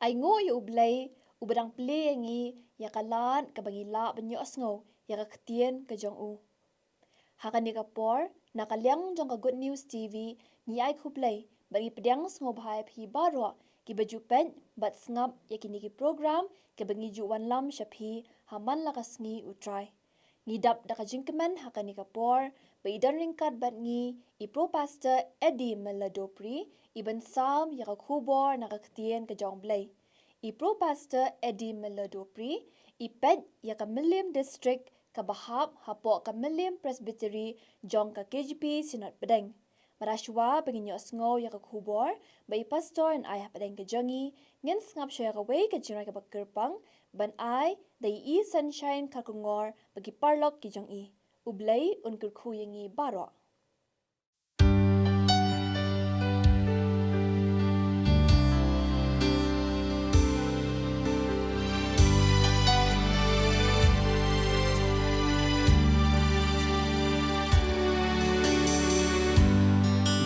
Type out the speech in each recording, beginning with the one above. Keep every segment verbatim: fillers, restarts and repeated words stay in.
Ai nguh ïa U Blei, uba dang plie ïa ngi ïa ka lad kaba ngi lah ban ïohsngew ïa ka ktien ka jong u. Ha kane ka por, na ka liang jong ka Good News T V, ngi ai khublei bad ngi pdiang sngewbha ïa phi baroh kiba ju peit bad sngap ïa kine ki program kiba ngi ju wanlam sha phi ha man la ka sngi U Trai. Ngi dap da ka jingkmen ha kane ka por ba i don ryngkat bad ngi i Pro Pastor Eddie Miller Dopri, i ban sam ïa ka khubor na ka ktien ka jong U Blei. I Pro Pastor Eddie Miller Dopri i peit ïa ka Mylliem District kaba hap hapoh ka Mylliem Presbytery jong ka K J P Synod Pdeng. Mar shuwa ba ngin ïohsngew ïa ka khubor ba i Pastor yn ai hapdeng ka jong ngi, ngin sngap shuwa ïa kawei ka jingrwai kaba kyrpang ban ai da i Sunshine Kharkongor bad ki paralok ki jong i. U Blei un kyrkhu ïa ngi baroh.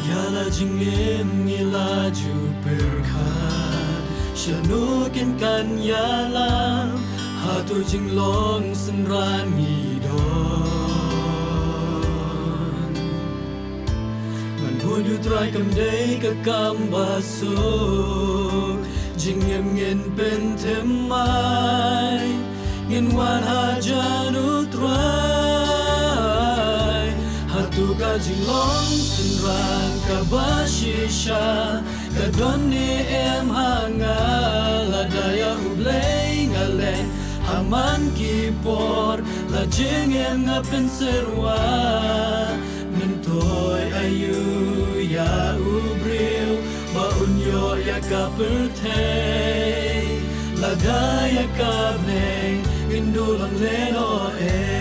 Ïa la jingim ngi la ju pyrkhat, shano kin kan ïalam, hato jinglong synran ngi don. Ngan bud U Trai kam dei ka kam ba suk, jingim ngin pynthymmai, ngin wan hajan U Trai. Hato ka jinglong synran kaba shisha ka don ne em ha nga, lada ïa U Blei nga len ha man ki por, la jingim nga pynsyrwa. Myntoi aïu ïa u briew ba un ïoh ïa ka pyrthei, lada ïa ka bneng ngin duh long lehnoh ei.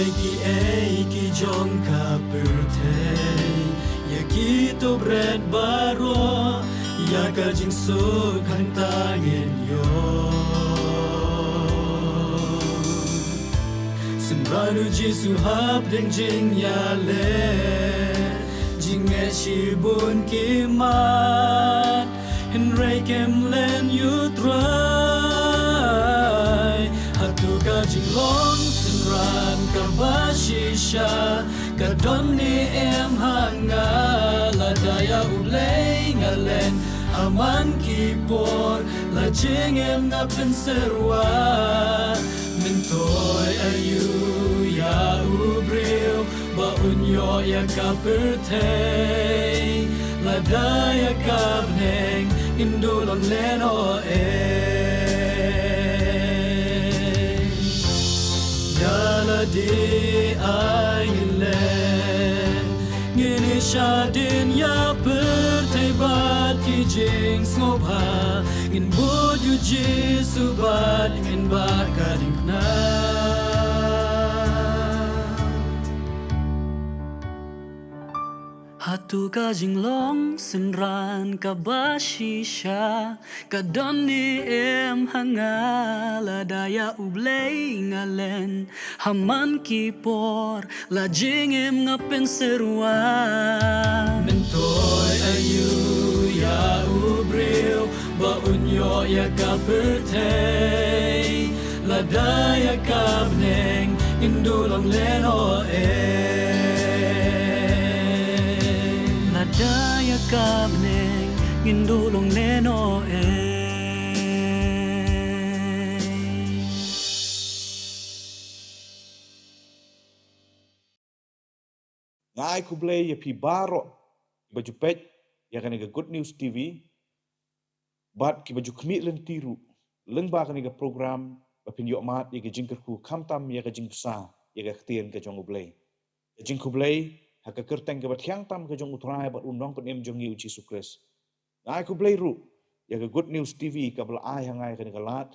Kiei kiei ki jong ka pyrthei, ïa kito bret baroh, ïa ka jingsuk hangta ngin ïoh. Synran U Jisu hapdeng jingïaleh, jingeh shibun ki mat, hynrei kim len ïa U Trai. Hato ka jinglong synran kaba shisha ka don ne em ha nga, lada ïa U Blei nga len ha man ki por, la jingim nga pynsyrwa. Myntoi aïu ïa u briew ba un ïoh ïa ka pyrthei, lada ïa ka bneng ngin duh long lehnoh ei. Ïa lade ai ngin len, ngin ïa shadien ïa pyrthei bad ki jingsngewbha, ngin bud ïa U Jisu bad ngin bat ka diengphna. Hato ka jinglong synran kaba shisha ka don ne em ha nga, lada ïa U Blei nga len ha man ki por, la jingim nga pynsyrwa. Myntoi aïu ïa u briew ba un ïoh ïa ka pyrthei, lada ïa ka bneng ngin duh long lehnoh ei. Lada ïa ka bneng ngin duh long lehnoh ei. Nga ai khublei ïa phi baroh kiba ju peit ïa kane ka Good News T V bad kiba ju khmih lynti ruh lyngba kane ka program ba phin ïoh mad ïa ka jingkyrkhu khamtam ïa ka jingbsa ïa ka ktien ka jong U Blei. Ka jingkhublei ha ka kyrteng kaba thiang tam ka jong U Trai bad U Nongpynim jong ngi U Jisu Khrist. Nga ai khublei ruh ïa ka Good News T V kaba la ai ha nga ïa kane ka lad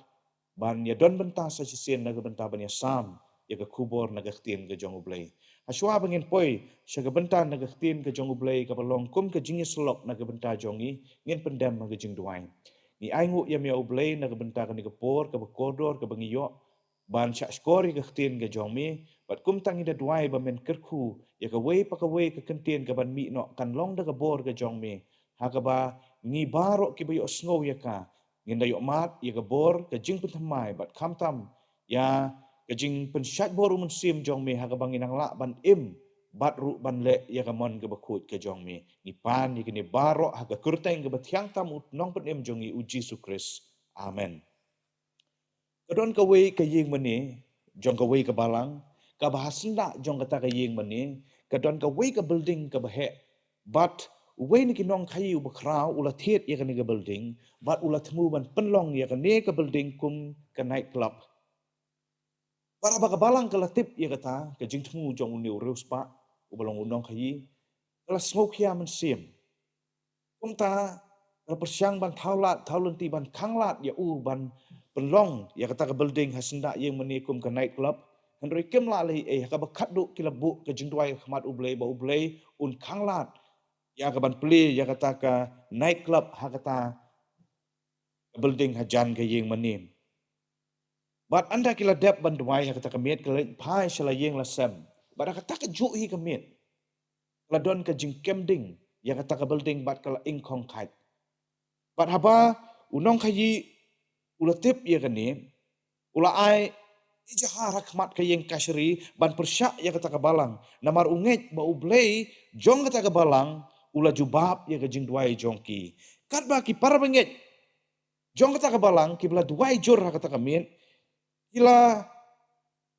ban ïa don bynta sa shisien na ka bynta ban ïa sam ïa ka khubor na ka ktien ka jong U Blei. Ha shuwa ba ngin poi sha ka bynta na ka ktien ka jong U Blei kaba long kum ka jingïasyllok na ka bynta jong ngi, ngin pyndem ha ka jingduwai. Ngi ai nguh ïa me ïa U Blei na ka bynta kane ka por kaba kordor kaba ngi ïoh ban shah shkor ïa ka ktien ka jong me Bad kumta ngi da duwai ba men kyrkhu ïa kawei pa kawei ka kyntien kaban mih noh kan long da ka bor ka jong me, ha kaba ngi baroh kiba ïohsngew ïa ka ngin da ïohmad ïa ka bor ka jingpynthymmai bad khamtam ïa ka jingpynshait bor u Mynsiem jong me, ha kaba ngin nang lah ban im bad ruh ban leh ïa ka mon kaba khuid ka jong me. Ngi pan ïa kine baroh ha ka kyrteng kaba thiang tam u Nongpynim jong ngi u Jisu Khrist. Amen. Ka don kawei ka ïing mane jong kawei ka balang, kaba ha syndah jong kata ka ïing mane ka don kawei ka building kaba heh. Bad uwei na ki nongkhaïi uba khraw u la thied ïa kane ka building bad u la thmu ban pynlong ïa kane ka building kum ka night club. Bad haba ka balang ka la tip ïa kata ka jingthmu jong une u riewspah uba long u nongkhaïi, ka la sngewkhia mynsiem. Kumta ka la pyrshang ban thaw lad thaw lynti ban khanglad ïa u ban pynlong ïa kata ka building ha syndah ïing mane kum ka night club. Hynrei kim lah leh ei, ha kaba khatduh ki la buh ka jingduwai ha khmat U Blei ba U Blei un khanglad ïa ka ban plie ïa kata ka night club ha kata ka building hajan ka ïing mane. Bad ynda ki la dep ban duwai ha kata ka miet, ki la leit phai sha la ïing la sem. Bad ha kata ka juh hi ka miet ka la don ka jingkem ding ïa kata ka building bad ka la ingkhong khait. Bad haba u nongkhaïi u la tip ïa kane, u la ai ijahar ha khmat ka ïing kashari ban pyrshah ïa kata ka balang. Namar u ngeit ba U Blei jong kata ka balang u la jubab ïa ka jingduwai jong ki. Katba ki para bangeit jong kata ka balang kiba la duwai jur ha kata ka miet, ki la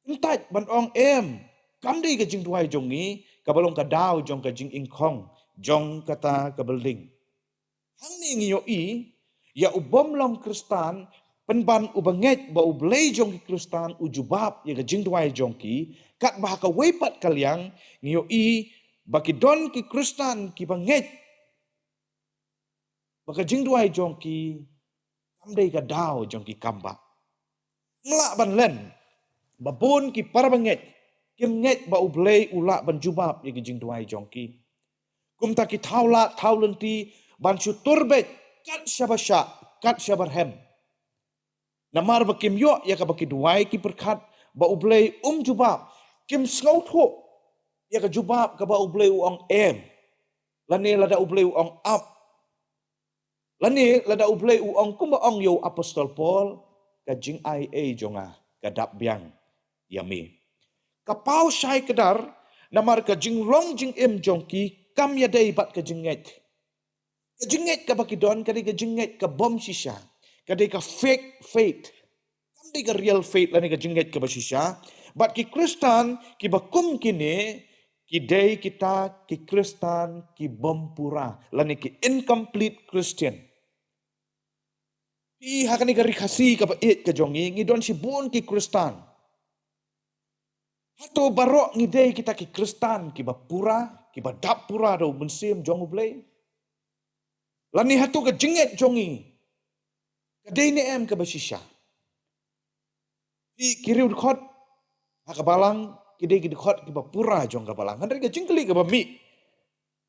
kyntait ban ong, em, kam dei ka jingduwai jong ngi kaba long ka daw jong ka jingingkhong jong kata ka building. Hangne ngi ïohi ïa u bym long Khristan pynban uba ngeit ba U Blei jong ki Khristan u jubab ïa ka jingduwai jong ki. Katba ha kawei pat ka liang ngi ïohi ba ki don ki Khristan kiba ngeit ba ka jingduwai jong ki kam dei ka daw jong ki kam ba. Nga lah ban len ba bun ki para bangeit kim ngeit ba U Blei u lah ban jubab ïa ki jingduwai jong ki. Kumta ki thaw lad thaw lynti ban shu tur beit kat shaba shah kat shaba rhem. Namar ba kim ïoh ïa kaba ki duwai ki pyrkhat ba U Blei um jubab, kim sngewthuh ïa ka jubab kaba U Blei u ong em, lane lada U Blei u ong ap, lane lada U Blei u ong kumba ong ïa u apostol Paul, ka jingai ei jong nga ka dap biang ïa me. Ka paw shai kdar namar ka jinglong jingim jong ki kam ïadei bad ka jingngeit. Ka jingngeit kaba ki don ka dei ka jingngeit ka bym shisha, ka dei ka fake faith. Kam dei ka real faith lane ka jingngeit kaba shisha. Bad ki Khristan kiba kum kine ki dei kita ki Khristan ki bym pura lane ki incomplete Christian. Phi, ha kane ka ri Khasi kaba ïeit ka jong ngi, ngi don shibun ki Khristan. Hato baroh ngi dei kita ki Khristan kiba pura, kiba dap pura da u Mynsiem jong U Blei? Lane hato ka jingngeit jong ngi ka dei ne em kaba shisha? Phi, ki riew dkhot ha ka balang ki dei ki dkhot kiba pura jong ka balang. Hynrei ka jingkylli kaba mih,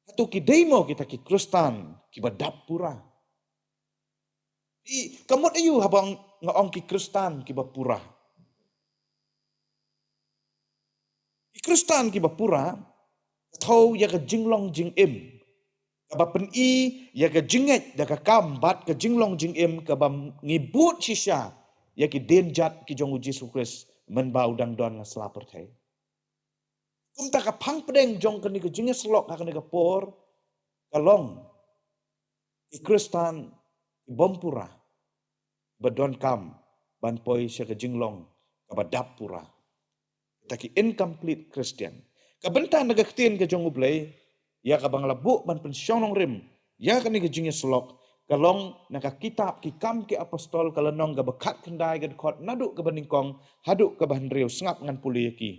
hato ki dei mo kita ki Khristan kiba dap pura? Phi, ka mut aïu haba nga ong ki Khristan kiba pura? Ki Khristan kiba pura ka thew ïa ka jinglong jingim kaba pyni ïa ka jingngeit da ka kam bad ka jinglong jingim kaba ngi bud shisha ïa ki dienjat ki jong u Jisu Khrist mynba u dang don ha sla pyrthei. Kumta ka phang pdeng jong kane ka jingïasyllok ha kane ka por ka long ki Khristan ki bym pura ba donkam ban poi sha ka jinglong kaba dap pura. Kita ki incomplete Christian. Ka bynta na ka ktien ka jong U Blei ïa kaba nga la buh ban pynshong nongrim ïa kane ka jingïasyllok ka long na ka kitab Ki Kam ki Apostol, ka lynnong kaba khatkhyndai, ka dkhot naduh kaba nyngkong haduh kaba hynriew. Sngap ngan pule ïa ki.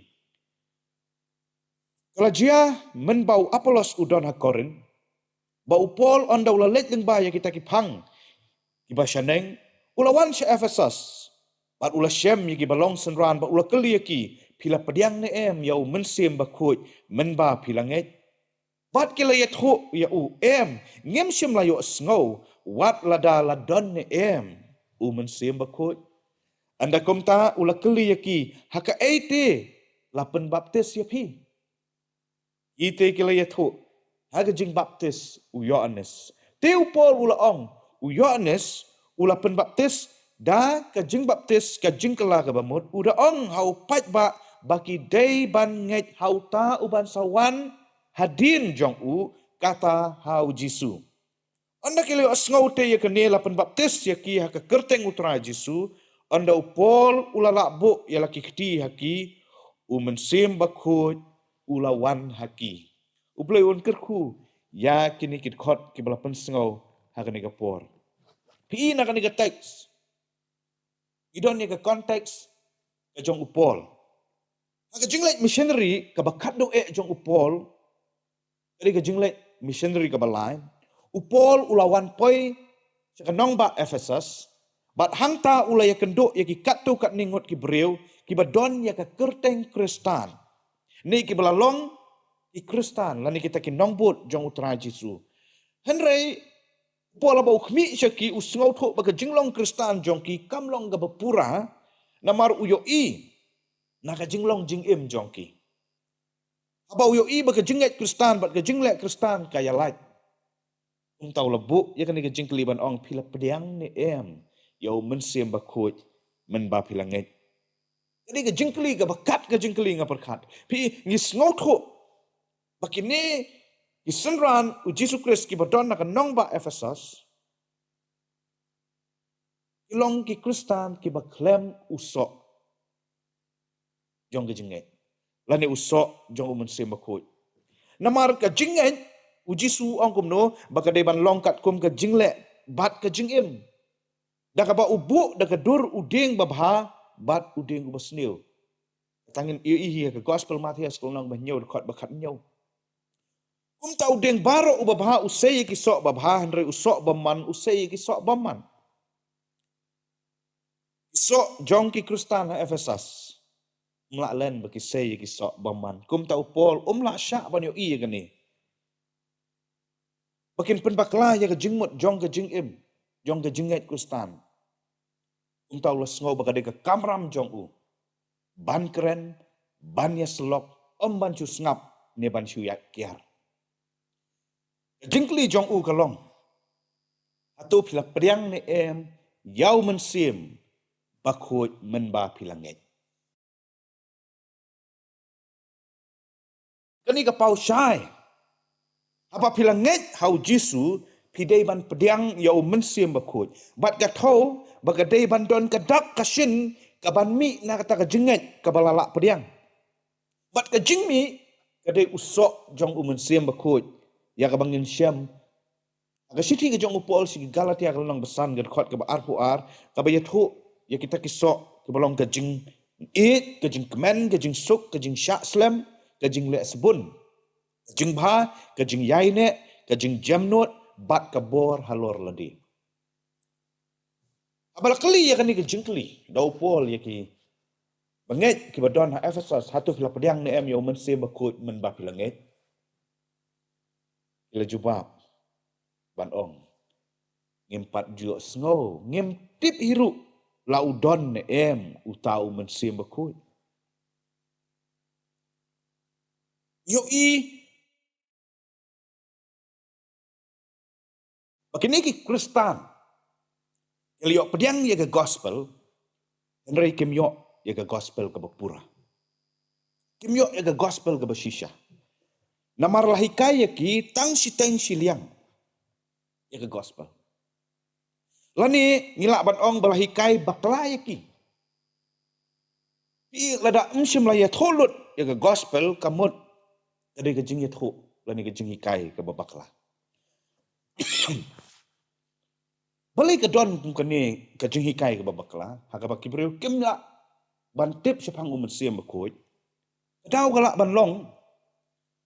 Ka la jia mynba u Apollos u don ha Korinth, ba u Paul ynda u la leit lyngba ïa kita ki phang kiba shaneng, u la wan sha Ephesus. Bad u la shem ïa kiba long synran bad u la kylli ïa ki, phi la pdiang ne em ïa u Mynsiem Bakhuid mynba phi la ngeit? Bad ki la ïathuh ïa u, em, ngim shym la ïohsngew wat lada la don ne em u Mynsiem Bakhuid. Ynda kumta u la kylli ïa ki, ha kaei te la pynbaptis ïa phi. Ite ki la ïathuh ha ka jingbaptis u Ïoannis. Te u Paul u la ong, u Ïoannis u la pynbaptis da ka jingbaptis ka jingkylla kaba mut, u da ong ha u paidbah ba ki dei ban ngeit ha uta uban sa wan hadien jong u, kata ha u Jisu. Ynda ki la ïohsngew te ïa kane, la pynbaptis ïa ki ha ka kyrteng u Trai Jisu. Ynda u Paul u la lah buh ïa la ki kti ha ki, u Mynsiem Bakhuid u la wan ha ki. U Blei un kyrkhu ïa kine ki dkhot kiba la pynsngew ha kane ka por. Phi i na kane ka text, i don ïa ka context ka jong u Paul. Ha ka jingleit missionary kaba khatduh eh jong u Paul, ka dei ka jingleit missionary kaba lai, u Paul u la wan poi sha ka nongbah Ephesus, bad hangta u la ïakynduh ïa ki katto katne ngut ki briew kiba don ïa ka kyrteng Khristan, ne kiba la long ki Khristan lane kita ki nongbud jong u Trai Jisu. Hynrei u Paul haba u khmih sha ki, u sngewthuh ba ka jinglong Khristan jong ki kam long kaba pura, namar u ïohi na ka jinglong jingim jong ki. Haba u ïohi ba ka jingngeit Khristan bad ka jingleh Khristan ka ïalait, kumta u la buh ïa kane ka jingkylli ban ong, phi la pdiang ne em ïa u Mynsiem Bakhuid mynba phi la ngeit? Ka dei ka jingkylli kaba kat ka jingkylli, nga pyrkhat. Phi, ngi sngewthuh ba kine ki synran u Jisu Khrist kiba don na ka nongbah Ephesus ki long ki Khristan kiba khlem u soh jong ka jingngeit lane u soh jong u Mynsiem Bakhuid. Namar ka jingngeit, u Jisu u ong kumno, ba ka dei ban long katkum ka jingleh bad ka jingim, da kaba u buh da ka dur u dieng babha bad u dieng uba sniew. Tang ngin ïohi ïa ka Gospel Mathaios ka lynnong ba hynñiew, dkhot ba khathynñiew. Kumta u dieng baroh uba bha u sei ïa ki soh babha, hynrei u soh bymman u sei ïa ki soh bymman. Ki soh jong ki Khristan ha Ephesus, um lah len ba ki sei ïa ki soh bymman. Kumta u Paul um lah shah ban ïohi ïa kane, ba kin pynbakla ïa ka jingmut jong ka jingim, jong ka jingngeit Khristan. Kumta u la sngew ba ka dei ka kamram jong u ban kren, ban ïasyllok, ym ban shu sngap ne ban shu ïaid kiar. Ka jingkylli jong u ka long, hato phi la pdiang ne em ïa u Mynsiem Bakhuid mynba phi la ngeit? Kane ka paw shai. Haba phi la ngeit ha u Jisu, phi dei ban pdiang ïa u Mynsiem Bakhuid. Bad ka thew ba ka dei ban don ka dak ka shin kaban mih na kata ka jingngeit kaba la lah pdiang. Bad ka jingmih ka dei u soh jong u Mynsiem Bakhuid, ïa kaba ngin shem ha ka shithi ka jong u Paul sha ki Galatia ka lynnong ba san, ka dkhot kaba arphew ar, kaba ïathuh ïa kita ki soh kiba long ka jingïeit, ka jingkmen, ka jingsuk, ka jingshah slem, ka jingleh sbun, ka jingbha, ka jingïaineh, ka jingjemnud bad ka bor halor lade. Haba la kylli ïa kane ka jingkylli da u Paul ïa ki bangeit kiba don ha Ephesus, hato phi la pdiang ne em ïa u Mynsiem Bakhuid mynba phi la ngeit? Ki la jubab ban ong, ngim pat ju sngew, ngim tip hi ruh la u don ne em uta u Mynsiem Bakhuid. Ïohi ba kine ki Khristan ki la ïoh pdiang ïa ka gospel, hynrei kim ïoh ïa ka gospel kaba pura. Kim ïoh ïa ka gospel kaba shisha. Namar la hikai ïa ki tang shiteng shiliang ïa ka gospel. Lane ngi lah ban ong ba la hikai bakla ïa ki. Phi, lada ym shym la ïathuh lut ïa ka gospel, ka mut ka dei ka jingïathuh lane ka jinghikai kaba bakla. Balei ka don kum kane ka jinghikai kaba bakla, ha kaba ki briew kim lah ban tip shaphang u Mynsiem Bakhuid? Ka daw ka lah ban long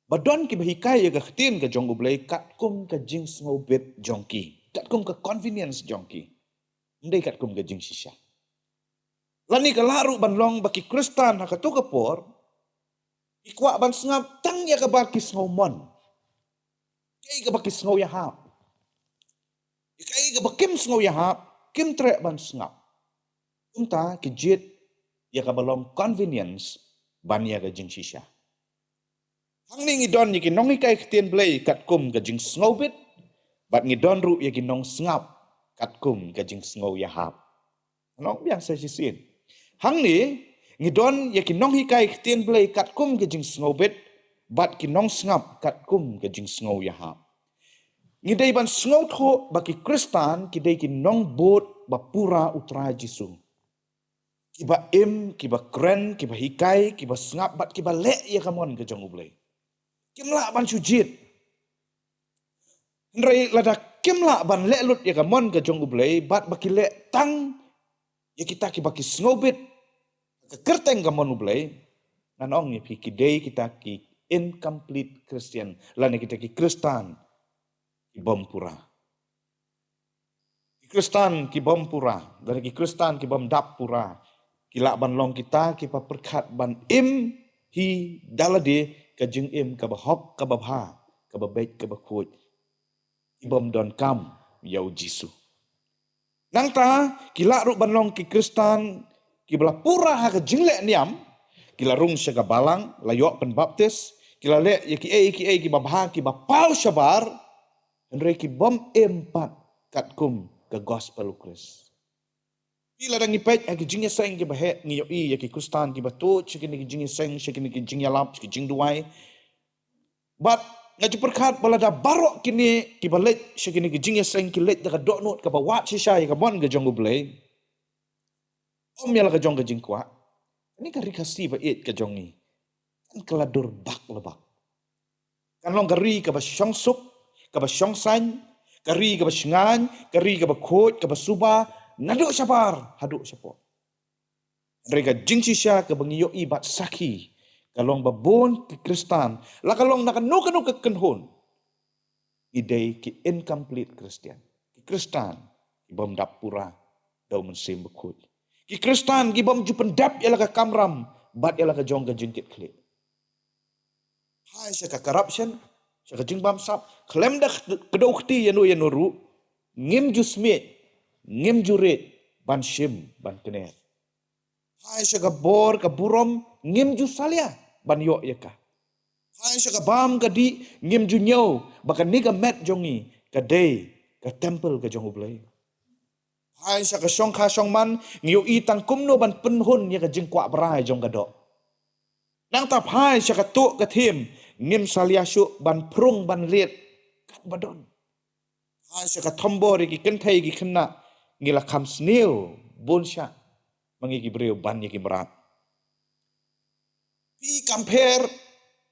ba don kiba hikai ïa ka ktien ka jong U Blei katkum ka jingsngewbit jong ki, katkum ka convenience jong ki, ym dei katkum ka jingshisha. Lane ka lah ruh ban long ba ki Khristan ha kato ka por ki kwah ban sngap tang ïa kaba ki sngewmon, kaei kaba ki sngew ïahap. Ïa kaei kaba kim sngew ïahap, kim treh ban sngap. Kumta ki jied ïa kaba long convenience ban ïa ka jingshisha. Hangne ngi don ïa ki nonghikai ktien Blei katkum ka jingsngewbit, bad ngi don ruh ïa ki nongsngap katkum ka jingsngew ïahap. Nong biang sa shisien. Hangne ngi don ïa ki nonghikai ktien Blei katkum ka jingsngewbit, bad ki nongsngap katkum ka jingsngew ïahap. Ngi dei ban sngewthuh ba ki Khristan ki dei ki nongbud ba pura u Trai Jisu. Kiba im, kiba kren, kiba hikai, kiba sngap, bad kiba leh ïa ka mon ka jong U Blei. Kim lah ban shu jied. Hynrei lada kim lah ban leh lut ïa ka mon ka jong U Blei, bad ba ki leh tang ïa kita kiba ki sngewbit ka kyrteng ka mon U Blei, ngan ong ïa phi ki dei kita ki incomplete Christian, lane kita ki Khristan ki bym pura. Ki Khristan ki bym pura, lane ki Khristan ki bym dap pura, ki lah ban long kita kiba pyrkhat ban im hi da lade ka jingim kaba hok, kaba bha, kaba beit, kaba khuid, ki bym donkam ïa U Jisu. Nangta ki lah ruh ban long ki Khristan kiba la pura ha ka jingleh niam, ki la rung sha ka balang, la ïoh pynbaptis, ki la leh ïa kiei kiei kiba bha, kiba paw shabar, hynrei ki bym im pat katkum ka gospel U Khrist. Phi, lada ngi peit ha ki jingïaseng kiba heh, ngi ïohi ïa ki Khristan kiba tuid sha kine ki jingïaseng, sha kine ki jingïalap, sha ki jingduwai. Bad nga ju pyrkhat ba lada baroh kine kiba leit sha kine ki jingïaseng ki leit da ka dohnud kaba wad shisha ïa ka mon ka jong U Blei, ym ïa la ka jong ka jingkwah, kane ka Ri Khasi ba ïeit ka jong ngi kan ka la dur bak la bak. Kan long ka ri kaba shongsuk, kaba shongsaiñ, ka ri kaba shngaiñ, ka ri kaba khuid, kaba suba, naduh shabar haduh shapoh. Hynrei ka jingshisha kaba ngi ïohi bad sakhi, ka long ba bun ki Khristan, la ka long na kano kano ka kynhun, ki dei ki incomplete Christian, ki Khristan ki bym dap pura da U Mynsiem Bakhuid, ki Khristan ki bym ju pyndep ïa la ka kamram bad ïa la ka jong ka jingkitkhlieh. Phai sha ka corruption, sha ka jingbamsap, khlem da kdew kti ïano ïano ruh, ngim ju smiej, ngim ju riej ban shim, ban kner. Phai sha ka bor ka burom, ngim ju salia ban ïoh ïa ka. Phai sha ka bam ka dih, ngim ju ñiew ba kane ka met jong ngi ka dei ka temple ka jong U Blei. Phai sha ka shongkha shongman, ngi ïohi tang kumno ban pynhun ïa ka jingkwah brai jong ka doh. Nangta phai sha ka tuh ka thim, ngim salia shuh ban prung ban lied katba don. Phai sha ka thombor ïa ki kynthei ki khynnah, ngi la kham sniew bun shah ma ngi ki briew ban ïa ki mrad. Phi, kam pher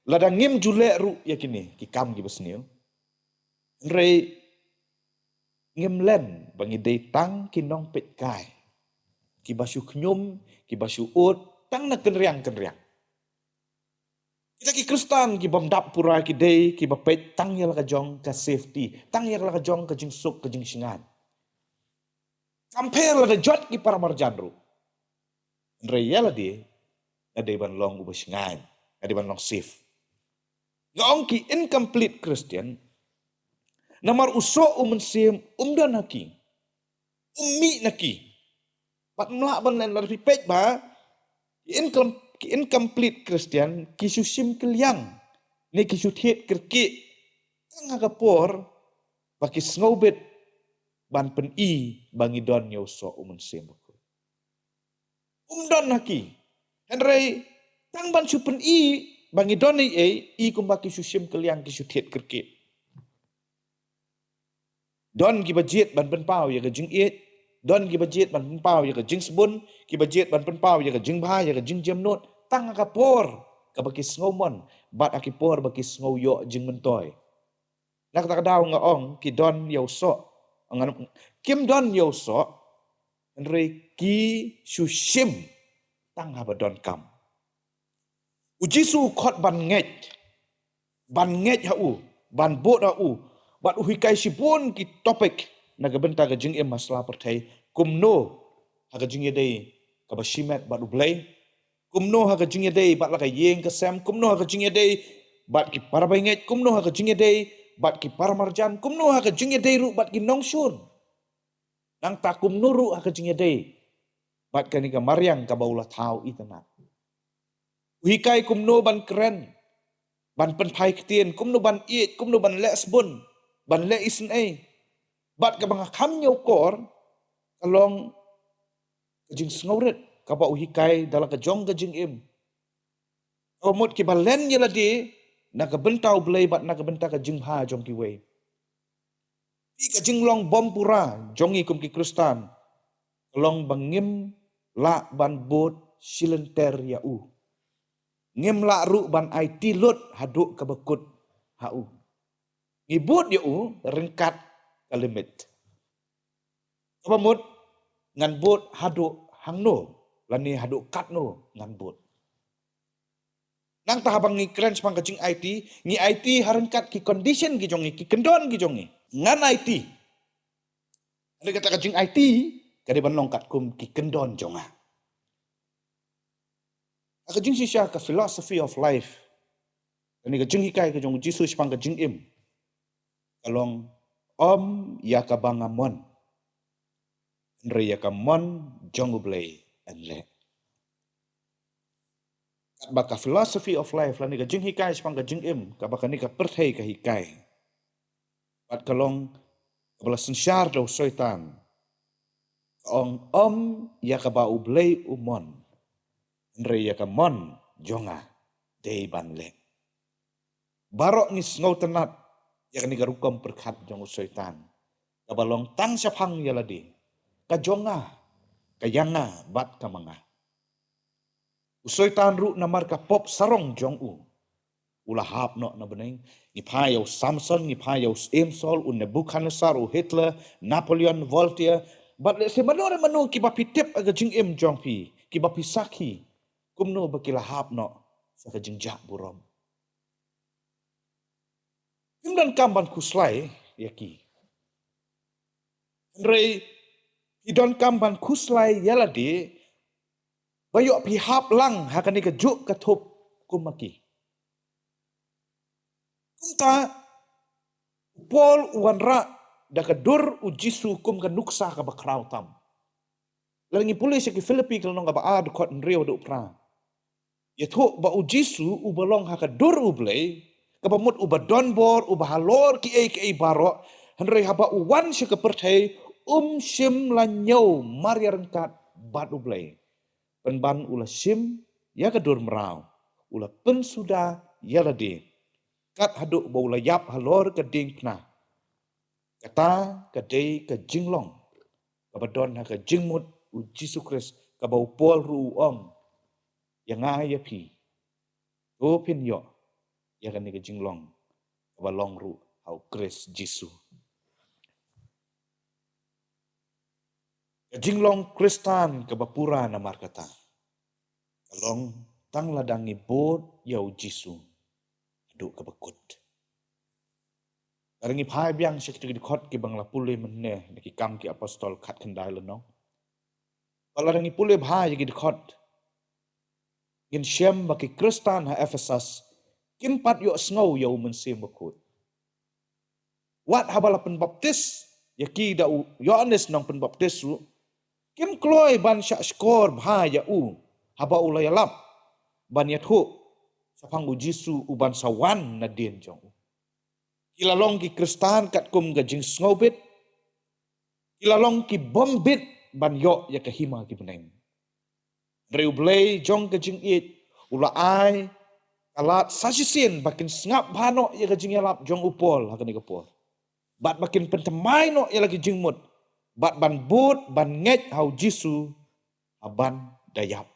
lada ngim ju leh ruh ïa kine ki kam kiba sniew, hynrei ngim len ba ngi dei tang ki nongpeitkai kiba shu khñium, kiba shu ud tang na kynriang kynriang. Kita ki Khristan ki bym dap pura ki dei kiba peit tang ïa la ka jong ka safety, tang ïa la ka jong ka jingsuk ka jingshngaiñ. Kam pher lada jot ki paramarjan ruh, hynrei ïa lade nga dei ban long uba shngaiñ, nga dei ban long safe. Nga ong ki incomplete Christian namar u soh U Mynsiem um don ha ki, um mih na ki. Bad ym lah ban len, lada phi peit ba ki incom-, ki incomplete Christian ki shu shim kylliang ne ki shu thied kyrkieh tang ha ka por ba ki sngewbit ban pyni ba ngi don ïa u soh U Mynsiem Bakhuid. Um don ha ki. Hynrei tang ban shu pyni ba ngi don ei ei, i kumba ki shu shim kylliang, ki shu thied kyrkieh. Don kiba jied ban pynpaw ïa ka jingïeit, don kiba jied ban pynpaw ïa ka jingsbun, kiba jied ban pynpaw ïa ka jingbha, ïa ka jingjemnud tang ha ka por kaba ki sngew mon bad ha ki por ba ki sngew ïoh jingmyntoi. Na kata ka daw nga ong ki don ïa u soh. Ngan, kim don ïa u soh, hynrei ki shu shim tang haba donkam. U Jisu u khot ban ngeit, ban ngeit ha u, ban bud ha u, bad u hikai shibun ki topic na ka bynta ka jingim ha sla pyrthei, kumno ha ka jingïadei kaba shimet bad U Blei, kumno ha ka jingïadei bad la ka ïing ka sem, kumno ha ka jingïadei bad ki para bangeit, kumno ha ka jingïadei bad ki paramarjan, kumno ha ka jingïadei ruh bad ki nongshun. Nangta kumno ruh ha ka jingïadei bad kane ka mariang kaba u la thaw itynnad. U hikai kumno ban kren, ban pynphai ktien, kumno ban ïeit, kumno ban leh sbun, ban leh isynei. Bad kaba nga kham ñiewkor ka long ka jingsngewrit kaba u hikai da la ka jong ka jingim. Kaba mut kiba len ïa lade na ka bynta U Blei bad na ka bynta ka jingbha jong kiwei. Te ka jinglong bym pura jong ngi kum ki Khristan ka long ba ngim lah ban bud shilynter ïa u. Ngim lah ruh ban aiti lut haduh kaba kut ha u. Ngi bud ïa u ryngkat ka limit. Kaba mut ngan bud haduh hangno lane haduh katno ngan bud. Nangta haba ngi kren shaphang ka jingaiti, ngi aiti ha ryngkat ki condition ki jong ngi, ki kyndon ki jong ngi. Ngan aiti. Hynrei kata ka jingaiti ka dei ban long katkum ki kyndon jong nga. Ha ka jingshisha ka philosophy of life, lane ka jinghikai ka jong u Jisu shaphang ka jingim, ka long, ym ïa kaba nga mon, hynrei ïa ka mon jong U Blei yn leh. Katba ka philosophy of life lane ka jinghikai shaphang ka jingim kaba kane ka pyrthei ka hikai, bad ka long kaba la synshar da u Soitan. Ka ong, ym ïa kaba U Blei u mon, hynrei ïa ka mon jong nga dei ban leh. Baroh ngi sngewtynnat ïa kane ka rukom pyrkhat jong u Soitan, kaba long tang shaphang ïa lade, ka jong nga, ka ïa nga bad ka ma nga. U Soitan ruh namar ka pop sarong jong u, u la hap noh na bneng. Ngi phai ïa u Samson, ngi phai ïa u Syiem Saul, u Nebuchadnezzar, u Hitler, Napoleon, Voltaire, bad lehse mano re mano kiba phi tip ha ka jingim jong phi, kiba phi sakhi, kumno ba ki la hap noh sha ka jingjah burom. Phim donkam ban khuslai ïa ki. Hynrei phi donkam ban khuslai ïa lade ba ïoh phi hap lang ha kane ka juk ka thup kum ma ki. Kumta u Paul u wanrah da ka dur u Jisu kum ka nuksa kaba khraw tam. Lada ngi pule sha ki Philippi ka lynnong kaba ar, dkhot hynriew haduh phra, ïathuh ba u Jisu uba long ha ka dur U Blei, kaba mut uba don bor, uba halor kiei kiei baroh, hynrei haba u wan sha ka pyrthei um shym la ñiew mar ïaryngkat bad U Blei. Pynban u la shim ïa ka dur mraw, u la pynsuda ïa lade, kat haduh ba u la ïap halor ka diengphna. Kata ka dei ka jinglong kaba don ha ka jingmut u Jisu Khrist, kaba u Paul ruh u ong, ïa nga ïa phi, to phin ïoh ïa kane ka jinglong kaba long ruh ha u Khrist Jisu. Ka jinglong Khristan kaba pura namar kata ka long tang lada ngi bud ïa u Jisu haduh kaba kut. Lada ngi phai biang sha kito ki dkhot kiba nga la pule mynne na Ki Kam ki Apostol khatkhyndai lynnong, bad lada ngi pule bha ïa ki dkhot, ngin shem ba ki Khristan ha Ephesus kim pat ïohsngew ïa u Mynsiem Bakhuid. Wat haba la pynbaptis ïa ki da u Ïoannis Nongpynbaptis ruh, kim kloi ban shahshkor bha ïa u haba u la ïalap ban ïathuh shaphang u Jisu uban sa wan nadien jong u. Ki la long ki Khristan katkum ka jingsngewbit, ki la long ki bym bit ban ïoh ïa ka hima ki bneng. Hynrei U Blei jong ka jingïeit u la ai ka lad sa shisien ba kin sngap bha noh ïa ka jingïalap jong u Paul ha kane ka por, bad ba kin pynthymmai noh ïa la ki jingmut, bad ban bud ban ngeit ha u Jisu ha ban da ïap.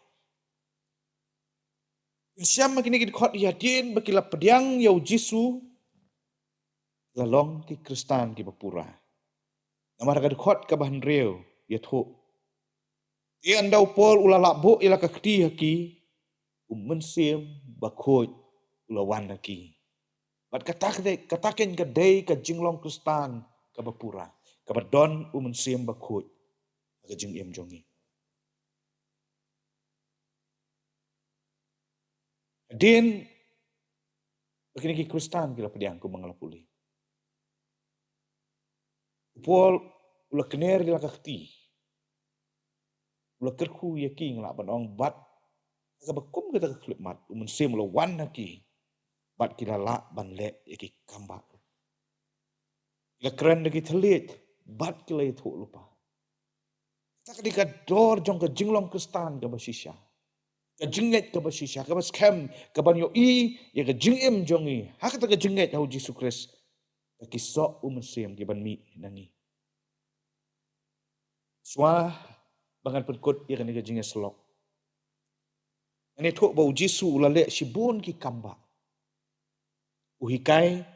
Ngin shem ha kine ki dkhot ïa hadien ba ki la pdiang ïa u Jisu la long ki Khristan kiba pura. Namar ha ka dkhot kaba hynriew ïathuh, te ynda u Paul u la lah buh ïa la ka kti ha ki, u Mynsiem Bakhuid u la wan ha ki. Bad kata ka dei, kata keiñ ka dei ka jinglong Khristan kaba pura, kaba don u Mynsiem Bakhuid ha ka jingim jong ngi. Hadien ba kine ki Khristan ki la pdiang, kumba nga la pule, u Paul u la kner ïa la ka kti, u la kyrkhu ïa ki, nga lah ban ong, bad Kaba kum kata ka khyllipmat, u Mynsiem u la wan ha ki, bad ki la lah ban leh ïa ki kam bah. Ki la kren da ki thylliej, bad ki la ïathuh lypa. Kata ka dei ka dor jong ka jinglong Khristan kaba shisha. Ka jingngeit kaba shisha, kaba skhem, kaban ïohi ïa ka jingim jong ngi ha kata ka jingngeit ha u Jisu Khrist. Ka ki soh u Mynsiem kiban mih na ngi. Shuwa ba ngan pynkut ïa kane ka jingïasyllok, ngan ïathuh ba u Jisu u la leh shibun ki kam bah. U hikai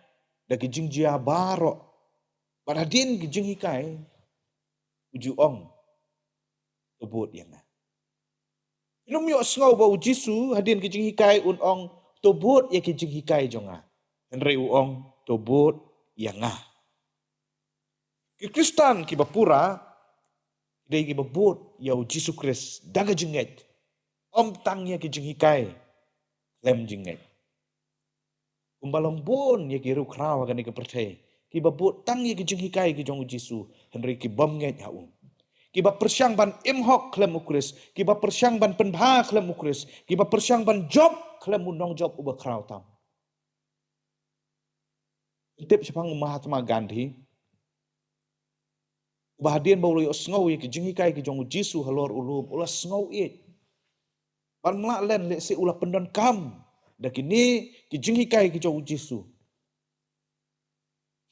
da ki jingjia baroh. Bad hadien ki jinghikai, u ju ong, "To bud ïa nga." Phin ym ïohsngew ba u Jisu hadien ki jinghikai un ong, "To bud ïa ki jinghikai jong nga." Hynrei u ong, "To bud ïa nga." Ki Khristan kiba pura ki dei kiba bud ïa u Jisu Khrist da ka jingngeit, ym tang ïa ki jinghikai khlem jingngeit. Kumba long bun ïa ki riewkhraw ha kane ka pyrthei, kiba bud tang ïa ki jinghikai ki jong u Jisu, hynrei ki bym ngeit ha u. Kiba pyrshang ban im hok khlem u Khrist, kiba pyrshang ban pynbha khlem u Khrist, kiba pyrshang ban jop khlem u nongjop uba khraw tam. Tip shaphang u Mahatma Gandhi, uba hadien ba u la ïohsngew ïa ki jinghikai ki jong u Jisu halor u lum, u la sngew ïeit ban mlak len, lehse u la pyndonkam da kine ki jinghikai ki jong u Jisu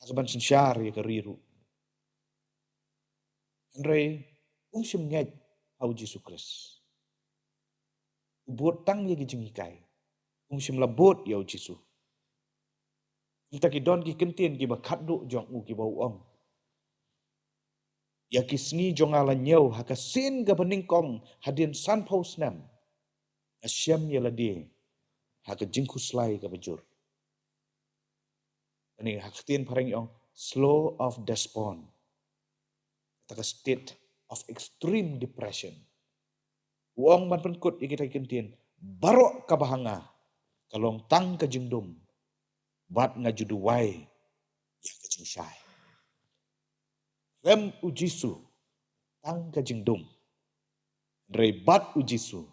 ha kaban synshar ïa ka ri ruh. Hynrei um shym ngeit ha u Jisu Khrist. U bud tang ïa ki jinghikai, um shym la bud ïa u Jisu. Kumta ki don ki kyntien kiba khatduh jong u kiba u ong, "Ïa ki sngi jong nga la ñiew ha ka sien kaba nyngkong hadien sanphew snem, nga shem ïa lade ha ka jingkhuslai kaba jur." Ani ha ka ktien phareng ong slow of despond. Kata ka state of extreme depression. U ong ban pynkut ïa kita ki kyntien, "Baroh kaba ha nga ka long tang ka jingdum, bad nga ju duwai ïa ka jingshai." Khlem u Jisu tang ka jingdum, hynrei bad u Jisu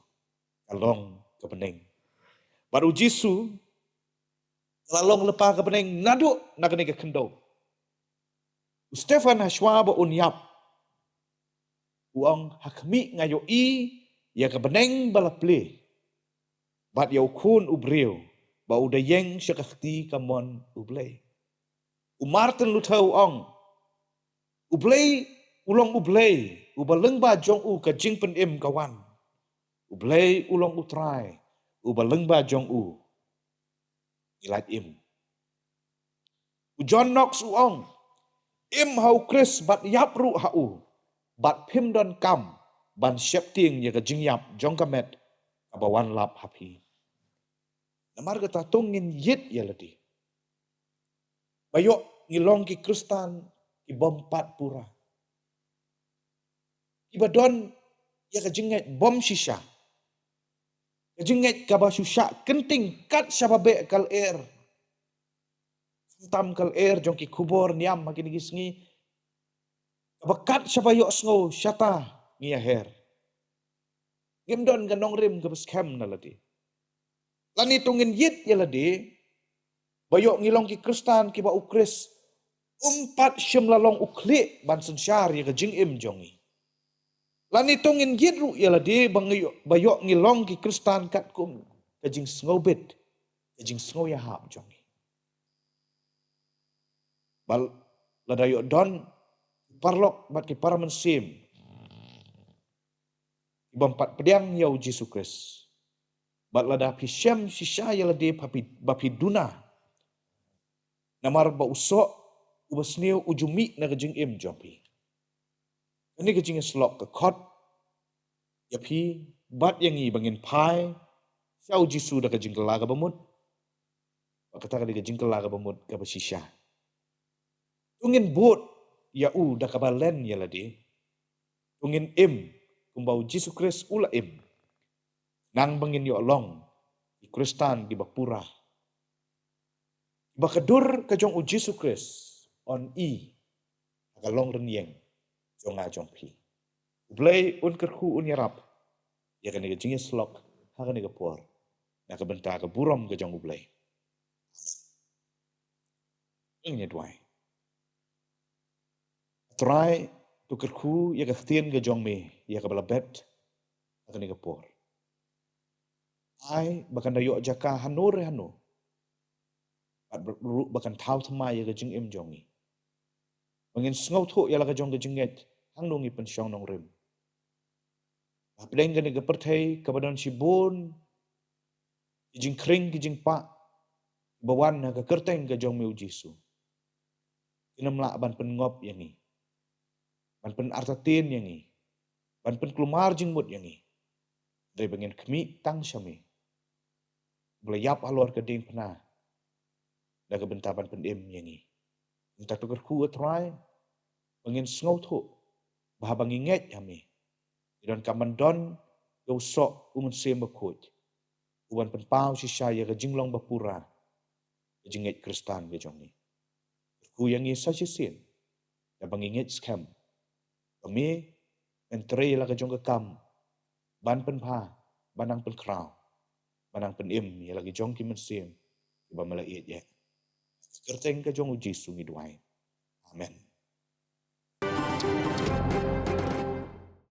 ka long ka bneng. Bad u Jisu ka la long lypa ka bneng naduh na kane ka khyndew. U Stephen ha shuwa ba un ïap, u ong, "Ha khmih nga ïohi ïa ka bneng ba la plie, bad ïa u Khun u briew ba u da ïeng sha ka kti kamon U Blei." U Martin Luther u ong, "U Blei u long U Blei, uba lyngba jong u ka jingpynim ka wan. U Blei u long U Trai, uba lyngba jong u ngi lait im." U John Knox u ong, "Im ha u Khrist bad ïap ruh ha u, bad phim donkam ban sheptieng ïa ka jingïap jong ka met kaba wan lap ha phi." Namar kata to ngin ïit ïa lade ba ïoh ngi long ki Khristan ki bym pat pura, kiba don ïa ka jingngeit bym shisha, ka jingngeit kaba shu shah kynting kat shaba beh ka lyer. Khamtam ka lyer jong ki khubor niam ha kine ki sngi, kaba kat shaba ïohsngew shata ngi ïaher. Ngim don ka nongrim kaba skhem na lade. Lane to ngin ïit ïa lade ba ïoh ngi long ki Khristan kiba u Khrist um pat shym la long u khlieh ban synshar ïa ka jingim jong ngi. Lane to ngin ïit ruh ïa lade ba ngi ïoh, ba ïoh ngi long ki Khristan katkum ka jingsngewbit, ka jingsngewïahap jong ngi. Ba lada ïoh don ki paralok bad ki para mynsiem ki bym pat pdiang ïa u Jisu Khrist, bad lada phi shem shisha ïa lade ba phi, ba phi duna, namar ba u soh uba sniew u ju mih na ka jingim jong phi. Kane ka jingïasyllok ka khot ïa phi bad ïa ngi ba ngin phai sha u Jisu da ka jingkylla kaba mut. Bad kata ka dei ka jingkylla kaba mut kaba shisha. To ngin bud ïa u da kaba len ïa lade. To ngin im kumba u Jisu Khrist u la im, nang ba ngin ïoh long ki Khristan kiba pura, kiba ka dur ka jong u Jisu Khrist yn i ha ka long rynïeng jong nga jong phi. U Blei un kyrkhu un ïarap ïa kane ka jingïasyllok ha kane ka por, na ka bynta ka burom ka jong U Blei. Ngin ïa duwai. Trai, to kyrkhu ïa ka ktien ka jong me ïa kaba la bet ha kane ka por. Ai ba kan da ïoh jaka hano re hano, bad ruh ba kan thaw thymmai ïa ka jingim jong ngi. Ba ngin sngewthuh ïa la ka jong ka jingngeit hangno ngi pynshong nongrim. Hapdeng kane ka pyrthei kaba don shibun ki jingkhring ki jingpah ba wan ha ka kyrteng ka jong me U Jisu, kin ym lah ban pynngop ïa ngi, ban pynartatien ïa ngi, ban pynkulmar jingmut ïa ngi. Hynrei ba ngin khmih tang sha me, ba la ïap halor ka diengphna da ka bynta ban pynim ïa ngi. Mynta to kyrkhu, A Trai, ba ngin sngewthuh ba haba ngi ngeit ha me, ngi donkam ban don ïa u soh U Mynsiem Bakhuid, u ban pynpaw shisha ïa ka jinglong bapura ka jingngeit Khristan ka jong ngi. Kyrkhu ïa ngi sa shisien, da ba ngi ngeit skhem ba me men trei la ka jong ka kam ban pynbha, ban nang pynkhraw, ban nang pynim ïa la ki jong ki mynsiem kiba me la ïeit ïa. Kyrteng ka jong U Jisu ngi duwai. Amen.